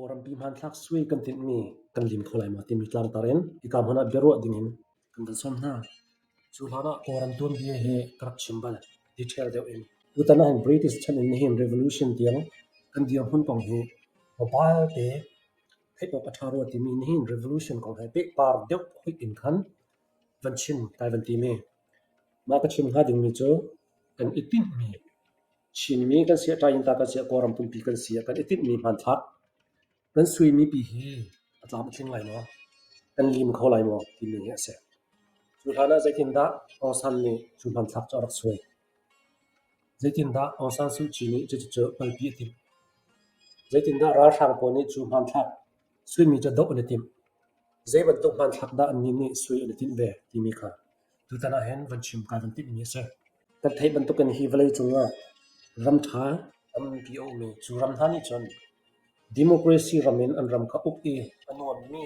Kawlrampi hmanthlak sui kan tinhmi kan lim kho lai maw timi tlangtar in hika hmun ah biaruah dingin kan van sawm hna. Cu hlan ah Kawlram tuanbia hi ka rak chim bal, detail deuh in. Tutan ahhin British chan in nihin revolution tiang kan dirhmun kong hi mobile te theih awk a ṭha rua timi nihin revolution kong he pehpar deuh hoih in khan van chim kai van timi. Mah ka chim hnga dingmi cu kan i tinhmi Chinmi kan si ah Ṭainta kan si ah Kawlram pumpi kan si ah kan i tinhmi hmanthlak kan suimi pi hi a tlam a tling lai maw? Kan lim kho lai maw? timi hi a si. Cu hlan ah zeitindah Aung San nih cu hmanthlak cu a rak suai? Zeitindah Aung San Suu Kyi nih cucu kalpi a timh? Zeitindah ralhrang pawl nih cu hmanthlak suimi cu doh an i timh? Zei bantuk hmanthlak dah annih nih sui an i timh ve timi kha tutan ah hin van chim kai van timhmi a si. Kan theih bantukin hi vawleicung ah ram ṭha tampi a um i cu ram hna nih cun democracy ram in an ram kha uk i a nuammi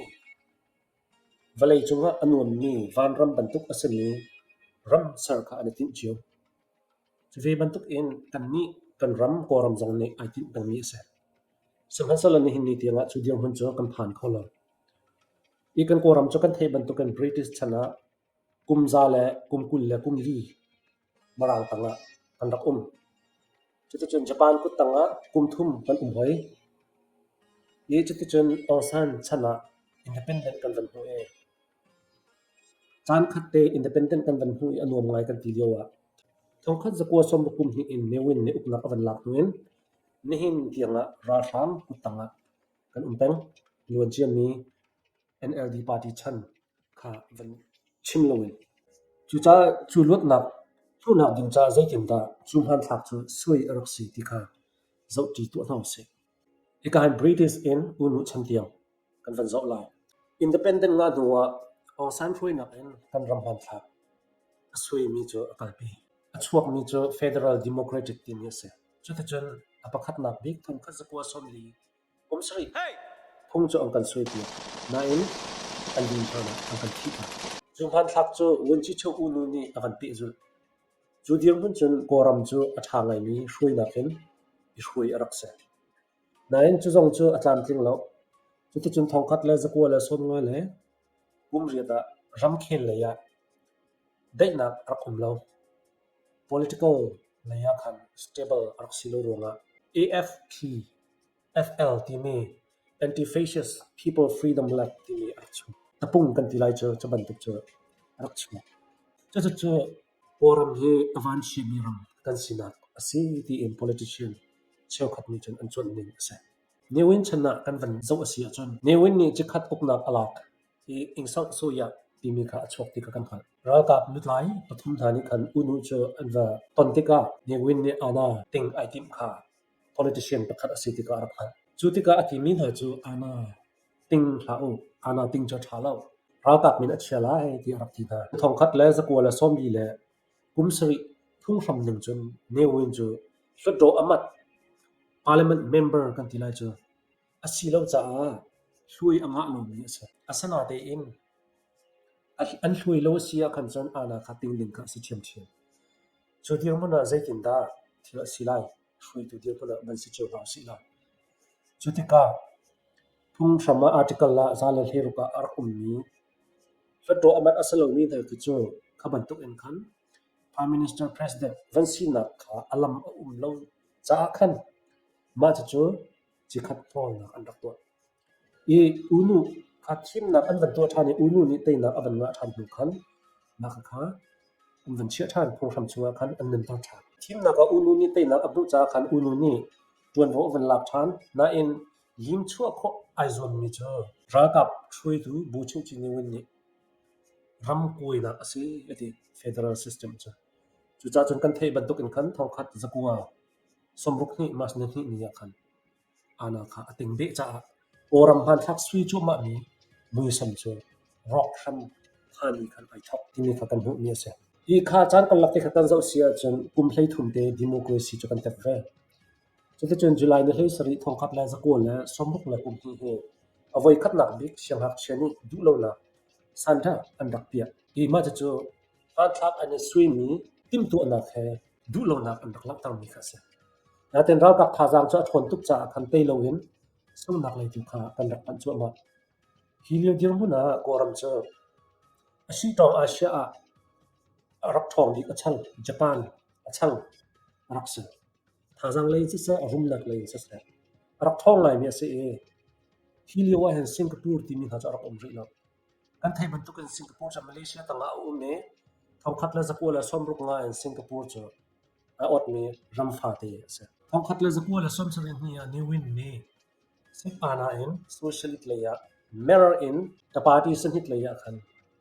vawleicung ah a nuammi vanram bantuk a simi ram ser kha an i tinh cio. Cu ve bantukin kannih kan ram Kawlram zong nih ai tinh pengmi a si. Sihmanhsehlaw nihin ni tiangah cu dirhmun cu kan phan kho lo. Hi kan Kawlram cu kan theih bantukin British chan ah kum za le kum 20 le kum li Mirang tangah kan rak um. Cuticun Japan kut tangah kum thum kan um hoi. I cuticun Aung San chan ah independent kan van hmu i caan khat te independent kan van hmu i a nuam ngai kan ti lio ah thongkhat zakua sawmruk kum hnih in Ne Win nih uknak a van lak hnu in nihin tiangah ralhrang kut tangah kan um peng. Luanciami NLD party chan kha van chim loin cucaah cu luatnak hmuhnak ding caah zeitindah cu hmanthlak cu suai a rak si ti kha zohṭi tuah hna usih. Hika hin British in U Nu chan tiang kan van zoh lai. Independent ngah hnu ah Aung San hruainak in kan ram hmanthlak a suaimi cu a kalpi. A chuakmi cu Federal Democratic timi a si. Cuticun a pakhatnak bik thongkhat zakua 40 Kum sarih phung cu an kan suaipiak, nain an din hlanah an kan thihtak. Cu hmanthlak cu Vuncicho U Nu nih a kan pehzulh. Cu dirhmun cun Kawlram cu a ṭha ngaimi hruainak in i hruai a rak si. Nain cu zong cu a tlamtling lo. Cuticun thongkhat le zakua le 50 le kum riat ah ramkhel lei ah daihnak a rak um lo. Political lei ah khan stable a rak si lo ruangah AFP FL timi Anti-Fascist People Freedom League timi a rak chuak. Tapung kan ti lai cu, cu bantuk cu a rak chuak. Cucu Kawlram hi a vanchiami ram kan sinak a si tiin politician cheukhat nih cun an cuanh ning a si. Ne Win chan ah kan van zoh a si ahcun Ne Win nih cikhat uknak a lak i Ing-Sangh Soya timi kha a chuak ti kha kan hngalh. Ralkap lutlai pathum hna nih khan U Nu cu an va ton tikah Ne Win nih Anna ting ai timh kha politician pakhat a si tikah a rak hngalh. Cu tikah a timi hna cu Anna ting hlah u, Anna ting cu a ṭha lo. Ralkap min a chia lai tiah a rak ti hna. Thongkhat le zakua le 40 le kum sarih phunghram ning cun Ne Win cu Hluttaw a mat parliament member kan ti lai cu a si lo caah hluai a ngah lomi a si. Asinain an hluai lo a si ahkhan cun Anna kha ting ding kha a si ṭhiamṭhiam. Cu dirhmun ah zeitindah thil a si lai? Hruaitu dirhmun ah van si cio hna usih law. Cu tikah phunghram ah article ah za le hleiruk ah a rak ummi Hluttaw a mat a si lomi hna khi cu kha bantuk in khan Prime Minister President van sinak kha a lam a um lo caah khan mah cucu cikhat hnawlnak an rak tuah. I U Nu kha thimnak an van tuah ṭhan i U Nu nih teinak a van ngah ṭhan hnu khan mah khakha an van chiah ṭhan phunghram chungah khan an nunter ṭhan. Thimnak ah U Nu nih teinak a hmuh caah khan U Nu nih ṭuanvo a van lak ṭhan. Nain lim chuah khawh ai zuammi cu ralkap hruaitu Bu Chungchi Ne Win nih ram kuainak a si a ti federal system cu. Cucaah cun kan theih bantuk in khan thongkhat zakua 62 March ni hnih ni ah khan Anna kha a ting beh caah Kawlram hmanthlak sui cuahmahmi muisam cu rawk hram hani khan ai thawk timi kha kan hmuhmi a si. Hi kha caan karlak te kha kan zoh si ahcun kum 13 te democracy cu kan tep ve. Cuticun July ni 17 thongkhat le zakua le 60 le kum hnih hi a voikhatnak bik siangngakchia nih duhlonak sandah an rak piah. Hi mah cucu hmanthlak an i suimi timhtuahnak he duhlonak an rak langhtermi kha a si. Nain ralkap thazaang cu a ṭhawn tuk caah khan tei loin Sunghnak lei tu kha kan rak panh cuahmah. Hi lio dirhmun ah Kawlram cu a sitawng Asia ah a rak ṭhawng bik a chang, Japan a chang a rak si. Thazaang lei in siseh, a rumnak lei in siseh, a rak ṭhawng ngaimi a si i hi lio ah hin Singapore timi hna cu a rak um rih lo. Kan theih bantukin Singapore cu Malaysia tangah a um i 1965 in Singapore cu a awtmi ram fate a si. 1992 ah Ne Win nih Sip-ana in Socialist lei ah mer in ka party sahnih lei ah khan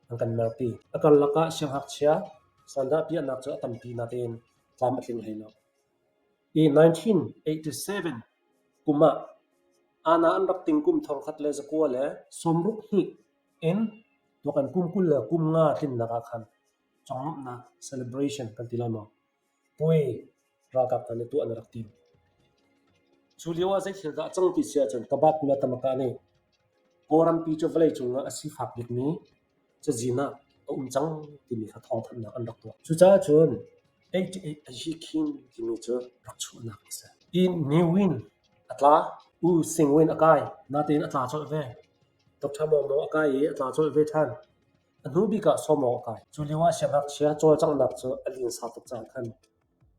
an kan merpi. A karlak ah siangngakchia sandah piahnak cu a tampi natein tlam a tling hlei lo. I 1987 kum ah Ana an rak ting kum 1962 in tuak kum 25 tlinnak ah khan conglawmhnak celebration kan ti lai maw? Puai ralkap hna nih tuah an rak tim. Cu lio ah zeithil dah a cang ti si ahcun Kabak Kula Tamaka nih Kawlrampi cu vawleicung ah a sifak bikmi cazin ah a um cang timi kha thawngthanhnak an rak tuah. Cucaah cun 88 Ayikin timi cu rak chuahnak a si. I Ne Win a tla, U Sing Win a kai, natein a tla colh ve. Dr. Maung Maung a kai i a tla colh ve ṭhan. A hnu bik ah Saw Maung a kai. Cu lio ah siangngakchia cawlcanghnak cu a linsa tuk caah khan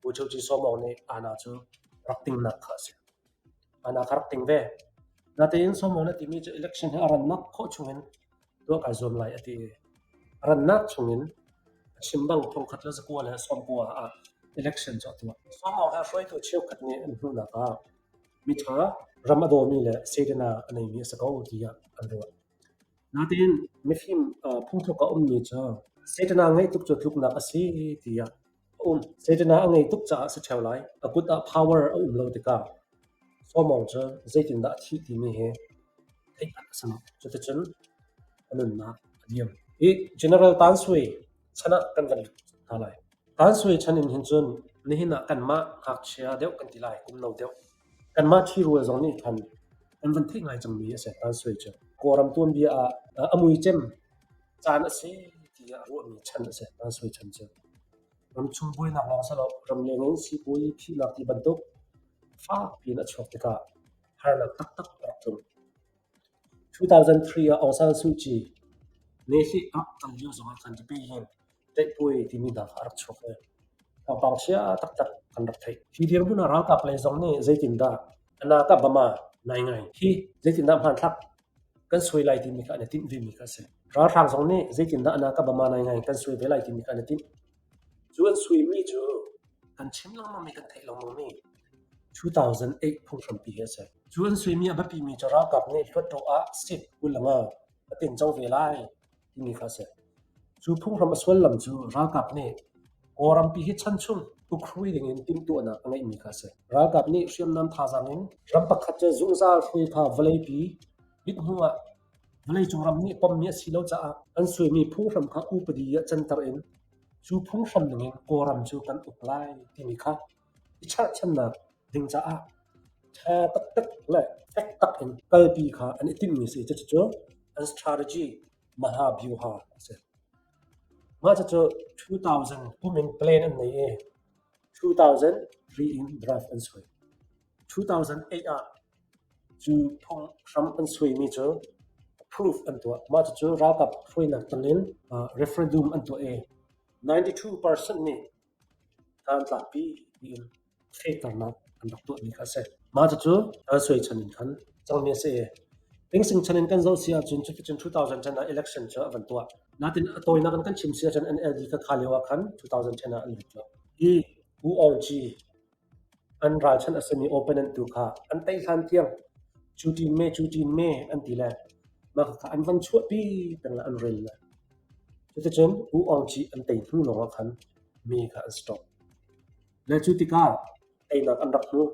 Pu Cheu Ci Saw Maung nih Ana cu rak tingnak kha a si. Ana kha rak ting ve. Natein Saw Maung nih a timi cu election hi a rannak khawh chungin tuah kai zuam lai a ti i a rannak chungin a chim bang 1990 ah election cu a tuah. Saw Maung he hruaitu cheukhat nih an hmuhnak ah miṭha, ram a dawmi le Sedana a neimi a si ko tiah an ruah. Natein mifim phungthluk a ummi cu Satan a ngeih tuk cu tluknak a si tiah a um. Satan a ngei tuk caah a si ṭheo lai. A kut ah power a um lo tikah sawmawng cu zeitindah a thih timi hi theih a si lo. Cuticun a nunnak a liam. Hi General Tan Sui chan ah kan van lut hna lai. Tan Sui chan in hin cun nihin ah kanmah ngakchia deuh kan ti lai, kum no deuh. Kanmah ṭhirual zong nih khan an van theih ngai cangmi a si. Tan Sui cu Kawlram tuanbia ah a muicem caan a si tiah ruahmi chan a si. Tan Sui chan cu ramchung buainak lawng si lo, ramleng in sipuai phihnak ti bantuk fak piin a chuak tikah harnak taktak a rak tlung. 2003 ah Aung San Suu Kyi nih a rak kal lio zongah khan Depeyin Daihpuai timi hna kha a rak chuak ve. Thawngpang chia taktak kan rak theih. Hi dirhmun ah ralkap lei zong nih zeitindah Anaka Bama nai ngai hi zeitindah hmanthlak kan suai lai timi kha an i tinh vemi kha a si. Ralhrang zong nih zeitindah Anaka Bama nai ngai kan suai ve lai timi kha an i tinh. Cu an suaimi cu kan chim lengmangmi kan theih lengmangmi 2008 phunghrampi hi a si. Cu an suaimi a biapimi cu ralkap nih hluttaw ah seat 25 a tinco ve lai timi kha a si. Cu phunghram a suallam cu ralkap nih Kawlrampi hi chanchung ukhrui dingin timhtuahnak a ngeihmi kha a si. Ralkap nih hriamnam thazaang in ram pakhat cu zungzal hruai kha vawleipi mithmuh ah vawleicung ram nih pommi a si lo caah an suaimi phunghram kha upadi ah canter in cu phunghram ningin Kawlram cu kan uk lai timi kha i cherhchannak ding caah ṭha taktak le fek tak in kalpi kha an i timhmi a si. Cucu an strategy Mahabyuha a si. Mah cucu 2000 kum in plan an nei i 2003 in draft an suai. 2008 ah cu phunghram an suaimi cu approve an tuah. Mah cucu ralkap hruainak tangin referendum an tuah i 92% nih an tlakpi tiin fehternak an rak tuahmi kha a si. Mah cucu an suai chan in khan cangmi a si i Tingsing chan in kan zoh si ahcun cuticun 2010 ah election cu a van tuah. Natin a tawinak in kan chim si ahcun NLD kha kha lio ah khan 2010 ah an lut lo. Hi U Aung Gyi an ralchanh a simi opponent tu kha an tei hlan tiang cu ṭin me cu ṭin me an ti le mah kha an van chuahpi peng le an rel le. Cuticun U Aung Gyi an tei hnu lawngah khan mi kha an stop. Le cu tikah teinak an rak hmu.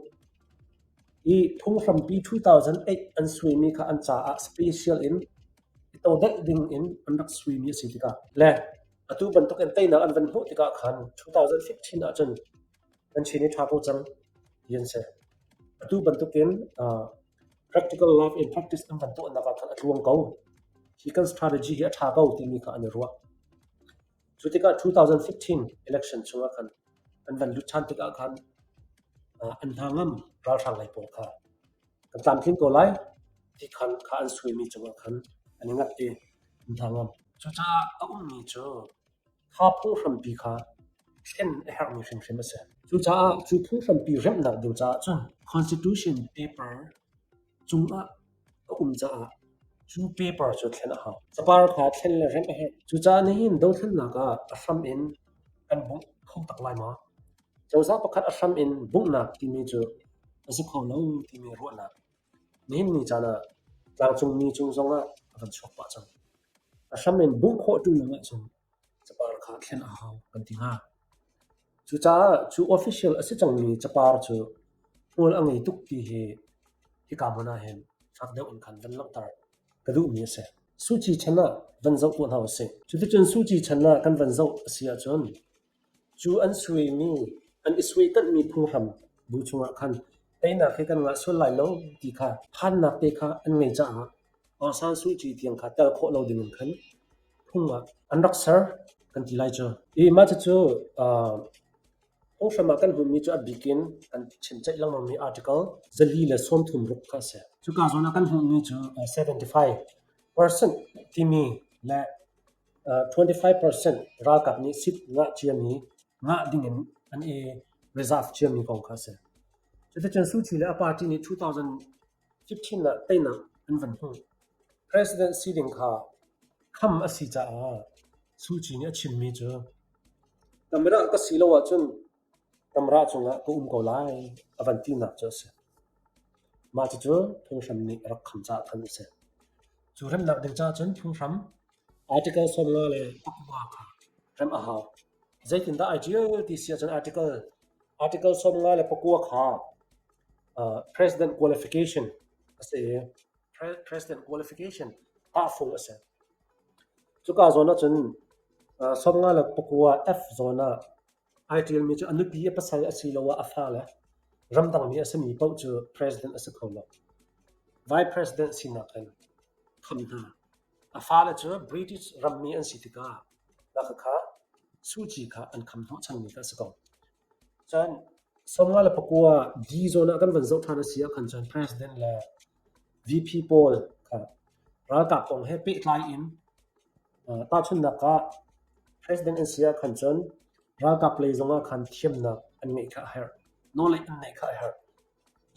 Hi phunghrampi 2008 an suaimi kha an caah special in i todelh ding in an rak suaimi a si tikah le atu bantuk in teinak an van hmuh tikah khan 2015 ahcun kan chin i ṭha ko cang ti an si. Atu bantuk in practical life in practice an van tuahnak ah khan a tluang ko. Hi kan strategy hi a ṭha ko timi kha an i ruah. Cu tikah 2015 election chungah khan an van lut ṭhan tikah khan an hna ngam ralhrang lei pawl kha kan tlamtling ko lai. Ti khan kha an suaimi cungah khan an i ngat i an hna ngam. Cucaah a ummi cu kha phunghrampi kha thlen a herhmi hrimhrim a si. Cucaah cu phunghrampi remhnak ding caah cun Constitution paper cungah a um caah cu paper cu thlen a hau. Capar kha thlen le remh a herh. Cucaah nihin dothlennak ah a hram in kan bungh kho tak lai maw? Cozah pakhat a hram in bunghnak timi cu a si kho lo timi ruahnak nihin ni caan ah tlangcungmi cung zongah a van chuak pah cang. A hram in bungh khawh ṭung lo ahcun capar kha thlen a hau kan ti hnga. Cucaah cu official a si cangmi capar cu hmual a ngei tuk ti hi hika hmun ah hin fak deuh in khan van langhter ka duhmi a si. Suci chan ah van zoh tuah hna usih. Cuticun Suci chan ah kan van zoh a si ahcun cu an suaimi, an i suaitanhmi phunghram bu chungah khan teinak hi kan ngah sual lai lo ti kha phannak te kha an ngei caah Aung San Suu Kyi tiang kha tel khawh lo dingin khan phung ah an rak ser kan ti lai cu. I mah cucu phunghram ah kan hmuhmi cu a bik in kan chimceih lengmangmi article 436 kha a si. Cuka zawn ah kan hmuhmi cu 75% timi le 25% ralkap nih seat ngah ciami ngah dingin an i reserve ciami kong kha a si. Cuticun Suu Kyi le a party nih 2015 ah teinak an van hmuh. President si ding kha kham a si caah Suu Kyi nih a chimmi cu Tamra ka si lo ahcun Tamra cungah ka um ko lai a van tinak cu a si. Mah cucu phunghram nih a rak kham caah khan a si. Cu remnak ding caah cun phunghram Article 54 kha remh a hau. Zeitindah ai ṭial ti si ahcun Article 59 kha President qualification a si i President qualification tahfung a si. Cuka zawn ahcun 59 F zawn ah ai ṭialmi cu a nupi a pasal asiloah a fale ramdangmi a simi paoh cu President a si kho lo. Vice President sinak in kham hna. A fale cu British rammi an si tikah mah khakha Suu Kyi kha an kham hnawhchanmi kha a si ko. Cun 59 D zawn ah kan van zoh ṭhan a si ahkhan cun President le VP pawl kha ralkap kong he pehtlai in tahchunhnak ah President an si ahkhan cun ralkap lei zongah khan thiamnak an ngeih kha a herh. Knowledge an neih kha a herh.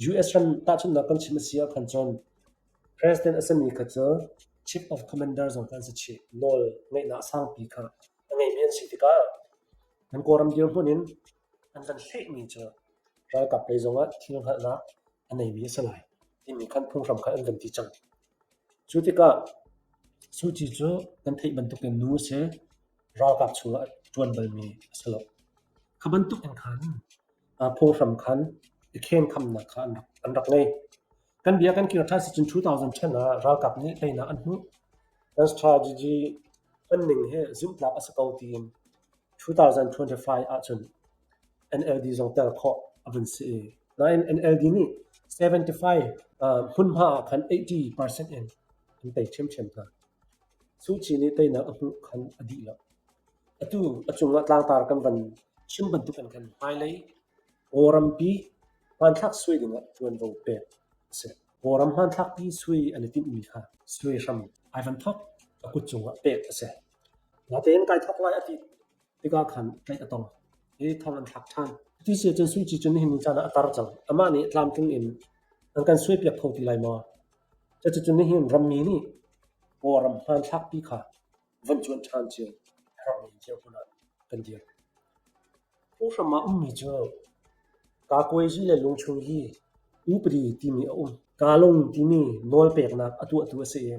US ram tahchunhnak kan chim a si ahkhan cun President a simi kha cu Chief of Commander zong kha an si chih. Nawl ngeihnak sangpi kha a ngeimi an si tikah kan Kawlram dirhmun in an van hlehmi cu ralkap lei zongah thil hngalhnak a neimi a si lai timi khan phunghram kha an van ti cang. Cu tikah Suu Kyi cu kan theih bantukin nu a si, ralkap chungah a ṭuan balmi a si lo. Kha bantuk in khan phunghram khan i khenkhamnak kha an rak ngei. Kan bia kan kir ṭhan si cun 2010 ah ralkap nih teinak an hmuh. Kan strategy hmanning hi zumhtlak a si ko tiin 2025 ahcun NLD zong tel khawh a vun si i nain NLD nih 75 hmunhma ah khan 80% in an tei ṭhiamṭhiam hna. Suu Kyi nih teinak a hmuh khan a dih lo. Atu a cungah tlangtar kan van chim bantukin khan hmailei Kawlrampi hmanthlak suai dingah ṭuanvo pek a si. Kawlram hmanthlakpi sui an i tinhmi kha sui hram ai van thawk a kut cungah pek a si. Natein kai thawk lai a ti tikah khan tlaih a tong i thong an thlak ṭhan. Cuti si ahcun Suu Kyi cu nihin ni caan ah a tar cang. Amah nih tlamtling in an kan suaipiak kho ti lai maw? Cuticun nihin rammi nih Kawlram hmanthlakpi kha van cuanh ṭhan cio a herhmi dirhmun ah kan dir. Phunghram ah ummi cu Kakuaizi le Lungchungyi upadi timi a um. Kalung timi nawlpeknak a tuahtu a si i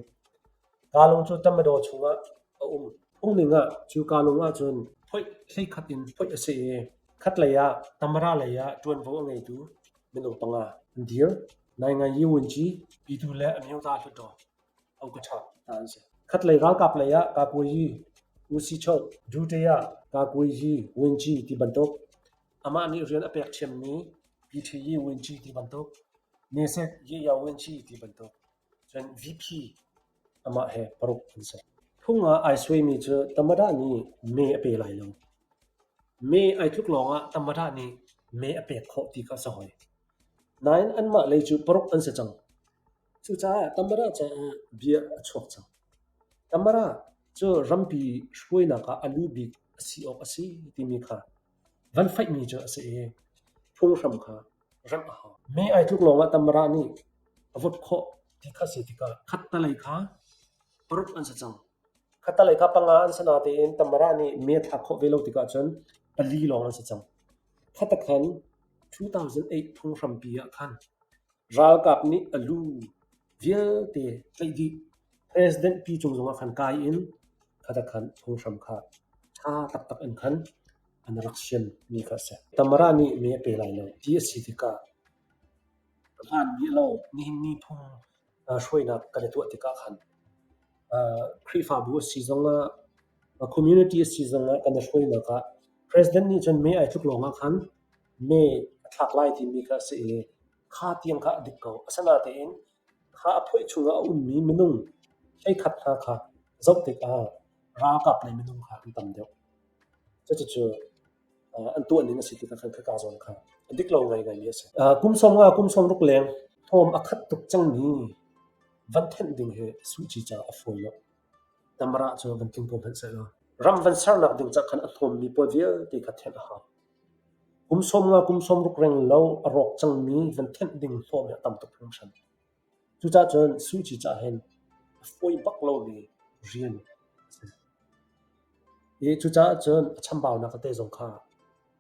Kalung cu Tamadaw chungah a um. Phungning ah cu Kalung ahcun phoih hleikhat in phoih a si i khatlei ah Tamara lei ah ṭuanvo a ngeitu minung panga an dir. Nainganyi Wunci, Pitu le Amyota Hluttaw. Okaṭha hna an si. Khatlei ralkap lei ah Kakuayi, Usicho, Dutaya, Kakuayi, Winci ti bantuk, amah nih rian a pek ṭhiammi PTE Winci ti bantuk, Nesek Yeya Winci ti bantuk, cun VP amah he paruk an si. Phung ah ai suaimi cu Tamada nih me a pe lai lo. Me ai tluk lawngah Tamada nih me a pek khawh ti kha a si hoi. Nain anmah lei cu paruk an si cang. Cucaah Tamara caah bia a chuak cang. Tamara cu rampi hruainak ah a lu bik a si awk a si timi kha van faihmi cu a si i phunghram kha remh a hau. Mee ai tluk lawngah Tamara nih a vote khawh ti kha si tikah khattalei kha paruk an si cang. Khattalei kha panga an si natein Tamara nih mee a thlak khawh ve lo tikah cun pali lawng an si cang. Khatakhan 2008 phunghrampi ah khan ralkap nih a lu vialte tlaih dih. President pi cung zongah khan kai in khatakhan phunghram kha ṭha taktak in khan an rak siammi kha a si. Tamara nih mee a pe lai lo ti a si tikah hlanmi a lo. Nihin ni phung hruainak kan i tuah tikah khan Khrihfabu a si zongah community a si zongah kan i hruainak ah President nih cun mee ai tluk lawngah khan mee a thlak lai timi kha a si i kha tiang kha a dik ko. Asinain kha a phoih chungah a ummi minung hleikhat hna kha zoh tikah ralkap lei minung kha an tam deuh. Cucu an tuah ning a si tikah khan khaka zawn kha a dik lo ngaingaimi a si. Kum 50 kum 60 leng hnawm a khat tuk cangmi van thenh ding hi Suh Kyi caah a fawi lo. Tamara cu van tling ko hmanh sehlaw ram van sernak ding cah khan a hnawmmi pawl vialte kha thenh a hau. Kum 50 kum 60 reng lo a rawk cangmi van thenh ding hnawm hi a tam tuk hringhran. Cucaah cun Suh Kyi caah hin a fawi bak lomi rian a si. I cucaah cun a chambaunak tete zong kha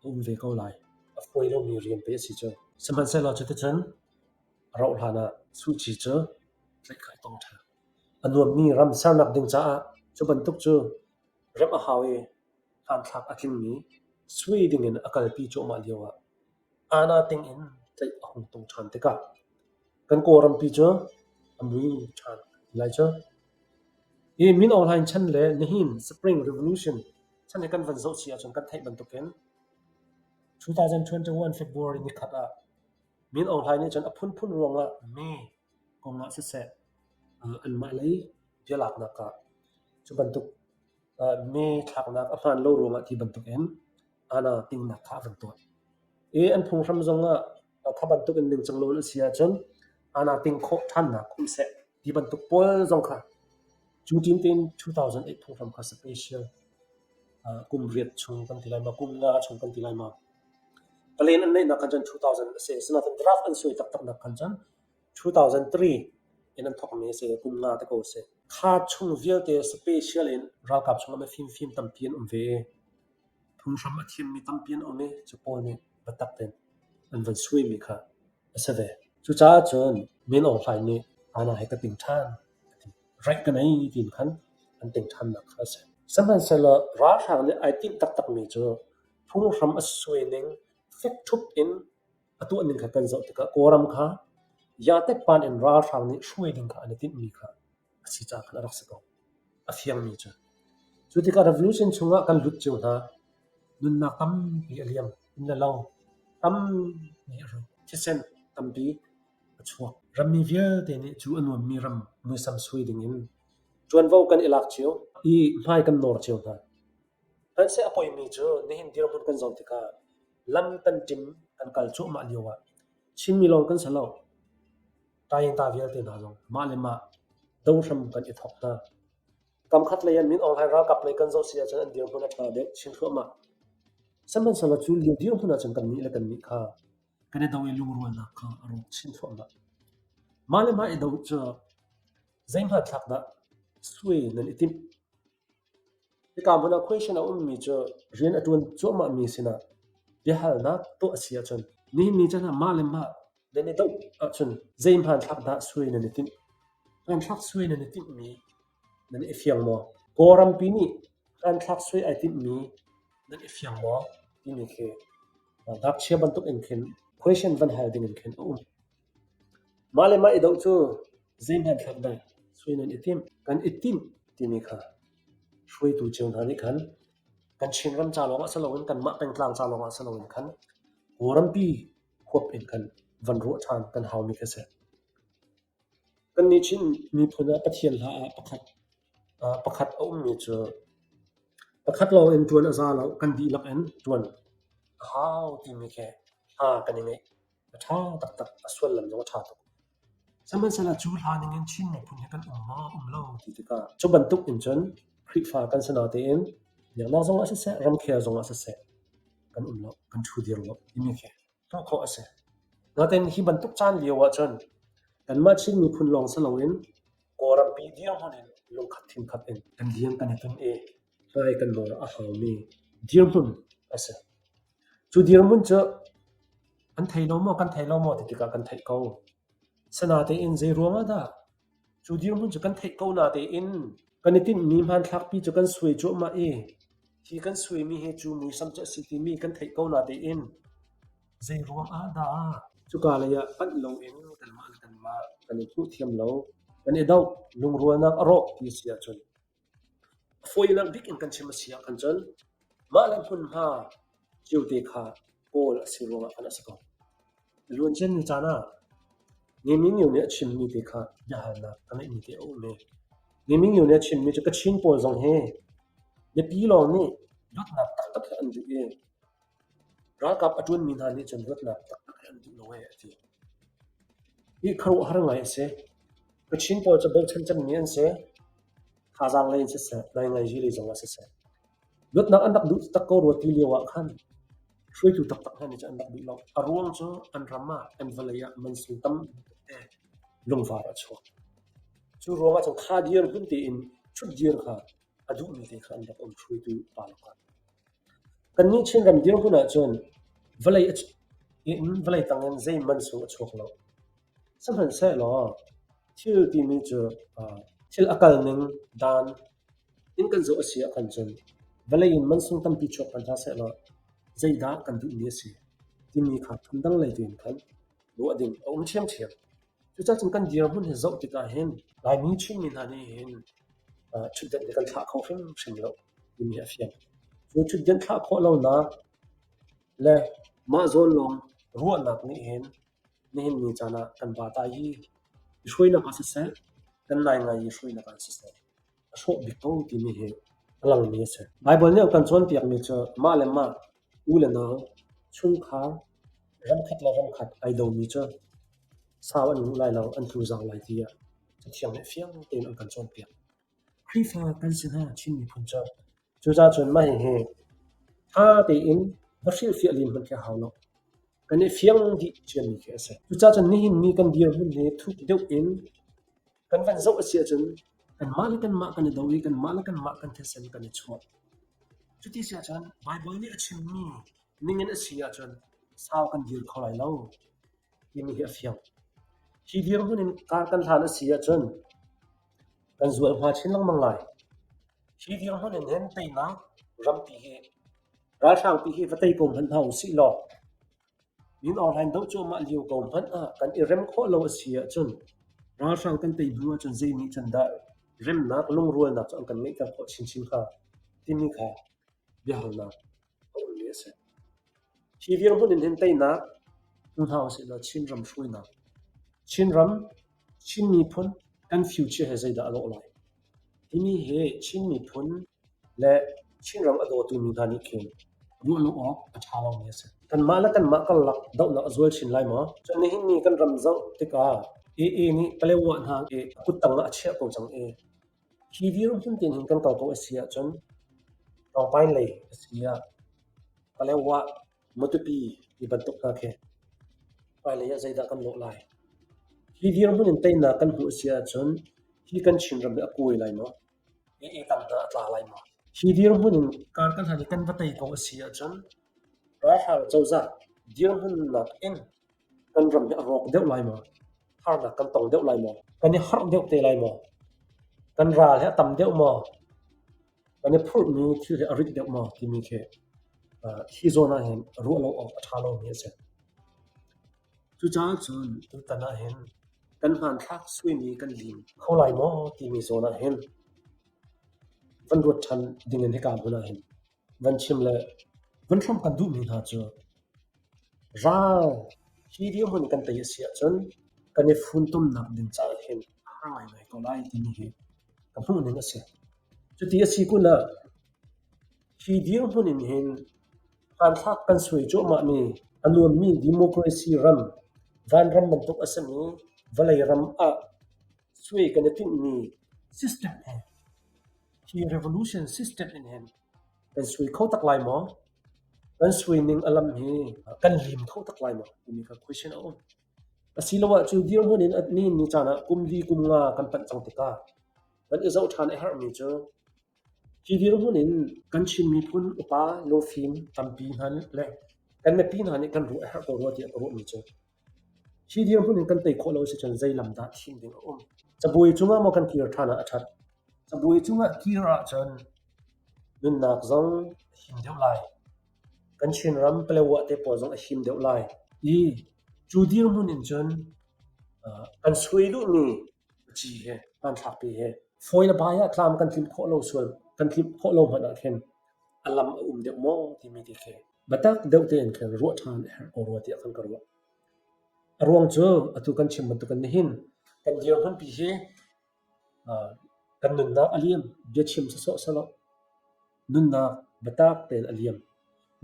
a um ve ko lai. A fawi lomi rian pei a si cu. Sihmanhsehlaw cuticun a rauh hlan ah Suh Kyi cu tlaih kha a tong ṭhan. A nuammi ram sernak ding caah cu bantuk cu remh a hau i hmanthlak a tlingmi sui dingin a kalpi cuahmah lioah Ana ting in tlaih a hung tung ṭhan tikah kan Kawlrampi cu a mui ṭhan lai cu. Hi Min Aung Hlaing chan le nihin Spring Revolution chan hi kan van zoh si ahcun kan theih bantukin 2021 February nikhat ah Min Aung Hlaing nih cun a phunphun ruangah mee kongah siseh anmah lei bialaknak ah cu bantuk mee thlaknak a hmaan lo ruangah ti bantukin ana tingnak kha a van tuah. I an phunghram zongah kha bantuk in ningcang lo an si ahcun ana ting khawh ṭhannak um seh ti bantuk pawl zong kha cu ṭin tein 2008 phunghram kha special kum riat chung kan ti lai ma kum nga chung kan ti lai ma palen an neihnak khan cun 2000 a si sinain draft an suai taktaknak khan cun 2003 in an thawkmi a si kum nga te ko a si. Kha chung vialte special in ralkap chungah mifimfim tampi an um ve i phunghram a thiammi tampi an um i cu pawl nih biatak tein an van suaimi kha a si ve. Cucaah cun Min Aung Hlaing nih Anna he ka ting ṭhan a ti. Raih ka nei tiin khan an ting ṭhannak kha a si. Sihmanhsehlaw ralhrang nih ai timh taktakmi cu phunghram a suai ning fek ṭhup in A tuahning kha kan zoh tikah Kawlram kha yatekpan in ralhrang nih hruai ding kha an i tinhmi kha a si caah khan a rak si ko. A fiangmi cu. Cu tikah revolution chungah kan lut cio hna. Nunnak tampi a liam. Inn le lo tampi a rawk. Thisen tampi a chuak. Rammi vialte nih cu a nuammi ram muisam suai dingin ṭuanvo kan i lak cio i hmai kan nawr cio hna. Hmanhseh a poimi cu nihin dirhmun kan zoh tikah lam kan ṭim kan kal cuahmah lioah Chinmi lawng kan si lo. Tayingta vialte hna zong mah le mah dohram kan i thawk hna. Kamkhat lei ah Min Aung Hlaing ralkap lei kan zoh si ahcun an dirhmun a ṭha deuh chin thluahmah. Sihmanhsehlaw cu lio dirhmun ahcun kannih le kannih kha kan i do i lungrualnak kha a rawk chin thluahmah. Mah le mah i do cu zei hmanthlak dah suai nan i timh? Hika hmun ah question a ummi cu rian a ṭuan cuahmahmi sinah biahalnak tuah a si ahcun nihin ni caan ah mah le mah nan i doh ahcun zei hmanthlak dah suai nan i timh? Hmanthlak suai nan i timhmi nan i fiang maw? Kawlrampi nih hmanthlak suai ai timhmi nan i fiang maw? timi khi ngakchia bantuk in khin question van hal ding in khin a um. Mah le mah i doh cu zei hmanthlak dah suai nan i timh? Kan i timh timi kha hruaitu cio hna nih khan kan Chinram ca lawngah si loin kanmah pengtlang ca lawngah si loin khan Kawlrampi huap in khan van ruah ṭhan kan haumi khi a si. Kannih Chin miphun ah Pathian hla ah pakhat pakhat a ummi cu pakhat lawng in ṭuan a za lo, kan dihlak in ṭuan a hau timi khi hna kan i ngeih. A ṭha taktak, a sullam zong a ṭha tuk. Sihmanhsehlaw cu hla ningin Chin miphun hi kan um maw, um lo ti tikah cu bantuk in cun Khrihfa kan si natein biaknak zongah siseh, ramkhel zongah siseh kan um lo, kan ṭhu dir lo timi khi hmuh khawh a si. Natein hi bantuk caan lio ahcun kanmah Chin miphun lawng si loin Kawlrampi dirhmun in lungkhat thinkhat in kan liang kan i tum i hmai kan nawl a haumi dirhmun a si. Cu dirhmun cu an thei lo maw, kan thei lo maw ti tikah kan theih ko. Sinatein zei ruangah dah cu dirhmun cu kan theih ko natein kan i tinhmi hmanthlakpi cu kan suai cuahmah i hi kan suaimi hi cu muisam cu a si timi kan theih ko natein zei ruangah dah cuka lei ah panh loin kanmah le kanmah kan i hmuh thiam lo, kan i doh, lungrualnak a rawh ti a si ahcun a fawinak bik in kan chim a si ahkhan cun mah le hmunhma ciote kha kawl a si ruangah khan a si ko. Luancian ni caan ah Ngemingyo nih a chimmi te kha biahalnak a ngeihmi te a um i Ngemingyo nih a chimmi cu Kachin pawl zong hi mipi lawng nih luatnak taktak hi an duh i ralkap a ṭuanmi hna nih cun luatnak taktak hi an duh lo ee a ti. Hi khuaruahhar ngai a si. Kachin pawl cu bochan cemmi an si. Thazaang lei in siseh, naingngai lei zongah siseh. Luatnak an rak duh taktak ko rua ti lio ah khan hruaitu taktak hna nih cun an rak duh lo. A ruang cu an ram ah an vawlei ah mansung tam te lungvar a chuak. Cu ruangah cun kha dirhmun tein ṭhutdir kha a duhmi te kha an rak um hruaitu pa lakah. Kannih Chinram dirhmun ahcun vawlei in vawlei tang in zei mansung a chuak lo. Sihmanhsehlaw thil timi cu thil a kalning dan in kan zoh a si ahkhan cun vawlei in mansung tampi chuak hmanh hlah sehlaw zeidah kan duhmi a si timi kha phundang lei tein khan ruah ding a um ṭhiamṭhiam. Cucaah cun kan dirhmun hi zoh tikah hin Laimi Chinmi hna nih hin ṭhutdenh hi kan thlah kho hrimhrim lo timi a fiang. Cu ṭhutdenh thlah khawh lonak le mah zawn lawng ruahnak nih hin nihin ni caan ah kan vata hi i hruainak ah siseh, kan naingai i hruainak ah siseh, a hrawh bik ko timi hi a langmi a si. Baibal nih a kan cawnpiakmi cu mah le mah, u le nau, chungkhar, ramkhat le ramkhat ai domi cu sau an nguh lai lo, an tlu zau lai tiah Cathiang nih fiang tein an kan cawnpiak. Khrihfa kan si hna Chin miphun cu. Cucaah cun mah hihi ṭha tein va hrilhfiah len hmanh khi a hau lo. Kan i fiang dih ciami khi a si. Cucaah cun nihin ni kan dirhmun hi thuk deuh in kan van zoh a si ahcun kanmah le kanmah kan i do i kanmah le kanmah kan thisen kan i chuah. Cuti si ahcun Baibal nih a chimmi ningin a si ahcun sau kan dir kho lai lo timi hi a fiang. Hi dirhmun in kar kan hlan a si ahcun kan zualhma chin lengmang lai. Hi dirhmun in hin teinak rampi hi ralhrangpi hi va tei ko hmanh hna usih law Min Aung Hlaing doh cuahmah lio ko hmanh ah kan i rem khawh lo a si ahcun ralhrang kan tei hnu ahcun zei nih cun dah remnak lungrualnak cu an kan ngeihter khawh chinchin hnga timi kha biahalnak a ummi a si. Hi dirhmun in hin teinak hmu hna usih law Chinram hruainak, Chinram, Chin miphun kan future hi zeidah a lawh lai timi hi Chin miphun le Chinram a dawtu mi hna nih khin ruah lo awk a ṭha lomi a si. Kanmah le kanmah karlak dohnak a zual chin lai maw? Cun nihin ni kan ram zoh tikah AA nih Paletwa hna i a kuttang ah a chiah ko cang i hi dirhmun tein hin kan kal ko a si ahcun Tlawngpain lei a si ah Paletwa Matupi ti bantuk hna khi hmailei ah zeidah kan lawh lai? Hi dirhmun in teinak kan hmuh a si ahcun hi kan Chinram hi a kuai lai maw? AA tang hna a tla lai maw? Hi dirhmun in kar kan hlan i kan va tei ko a si ahcun ralhrang cozah dirhmunnak in kan ram hi a rawk deuh lai maw? Harnak kan tong deuh lai maw? Kan i harh deuh te lai maw? Kan ral hi a tam deuh maw? Kan i phurhmi thil hi a rit deuh maw? Timi khi hi zawn ah hin ruah lo awk a ṭha lomi a si. Cucaah cun tutan ah hin kan hmanthlak suaimi kan lim kho lai maw timi zawn ah hin van ruat ṭhan dingin hika hmun ah hin van chim le van hrawmh kan duhmi hna cu ral hi dirhmun kan tei a si ahcun kan i funtomnak ding caah hin a har ngaingai ko lai timi hi ka hmuhning a si. Cuti a si kun ah hi dirhmun in hin hmanthlak kan suai cuahmahmi a nuammi democracy ram, vanram bantuk a simi. Vawlei ram ah sui kan i tinhmi system he hi revolution system in hin kan sui kho tak lai maw? Kan sui ning a lam hi kan lim kho tak lai maw? Timi kha question a um. Asiloah cu dirhmun in ni ni caan ah kum li kum nga kan panh cang tikah kan i zoh ṭhan a herhmi cu hi dirhmun in kan Chin miphun upa lungfim tampi hna le kan mipi hna nih kan ruah a herh ko rua tiah ka ruahmi cu hi dirhmun in kan tei khawh lo si cun zei lam dah thim ding a um? Cabuai cungah maw kan kir ṭhan ah a ṭhat? Cabuai cungah kir ahcun nunnak zong a him deuh lai. Kan Chinram Palawa te pawl zong a him deuh lai i cu dirhmun in cun kan suai duhmi ci he hmanthlakpi he fawi le bai ah tlam kan tlimh khawh lo sual kan tlimh khawh lo hmanh ah khin a lam a um deuh maw timi te khi biatak deuh tein khin ruah ṭhan a herh ko rua tiah kan ka ruah. A ruang cu atu kan chim bantukin nihin kan dirhmunpi hi kan nunnak a liam, biachim sawsawh selaw nunnak biatak tein a liam.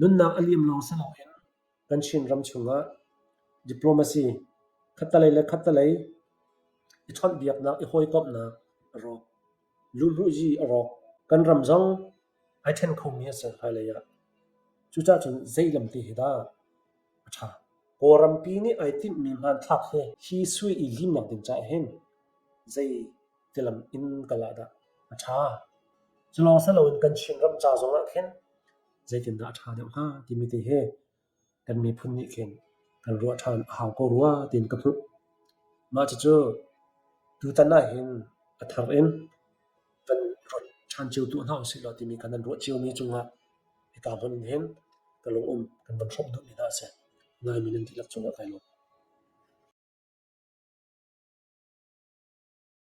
Nunnak a liam lawng si loin kan Chinram chungah diplomacy khattelei le khattelei i chawnhbiaknak, i hawikomhnak a rawk. Luhmuhzi a rawk. Kan ram zong ai ṭhen khomi a si hmailei ah. Cucaah cun zei lam te hi dah a ṭha? Kawlrampi nih ai timhmi hmanthlak hi hi sui i limnak ding caah hin zei tilam in kal ah dah a ṭha? Cu lawng si loin kan Chinram ca zong ah khin zeitindah a ṭha deuh hnga timi te hi kan miphun nih khin kan ruah ṭhan a hau ko rua tiin ka hmuh. Mah cucu tutan ahhin a thar in kan ruat ṭhan cio tuah hna usih law timi kha nan ruah ciomi cungah hika hmun in hin ka lung um kan van hrawmh duhmi hna a si. Laimi nan dihlak cungah kai lawm.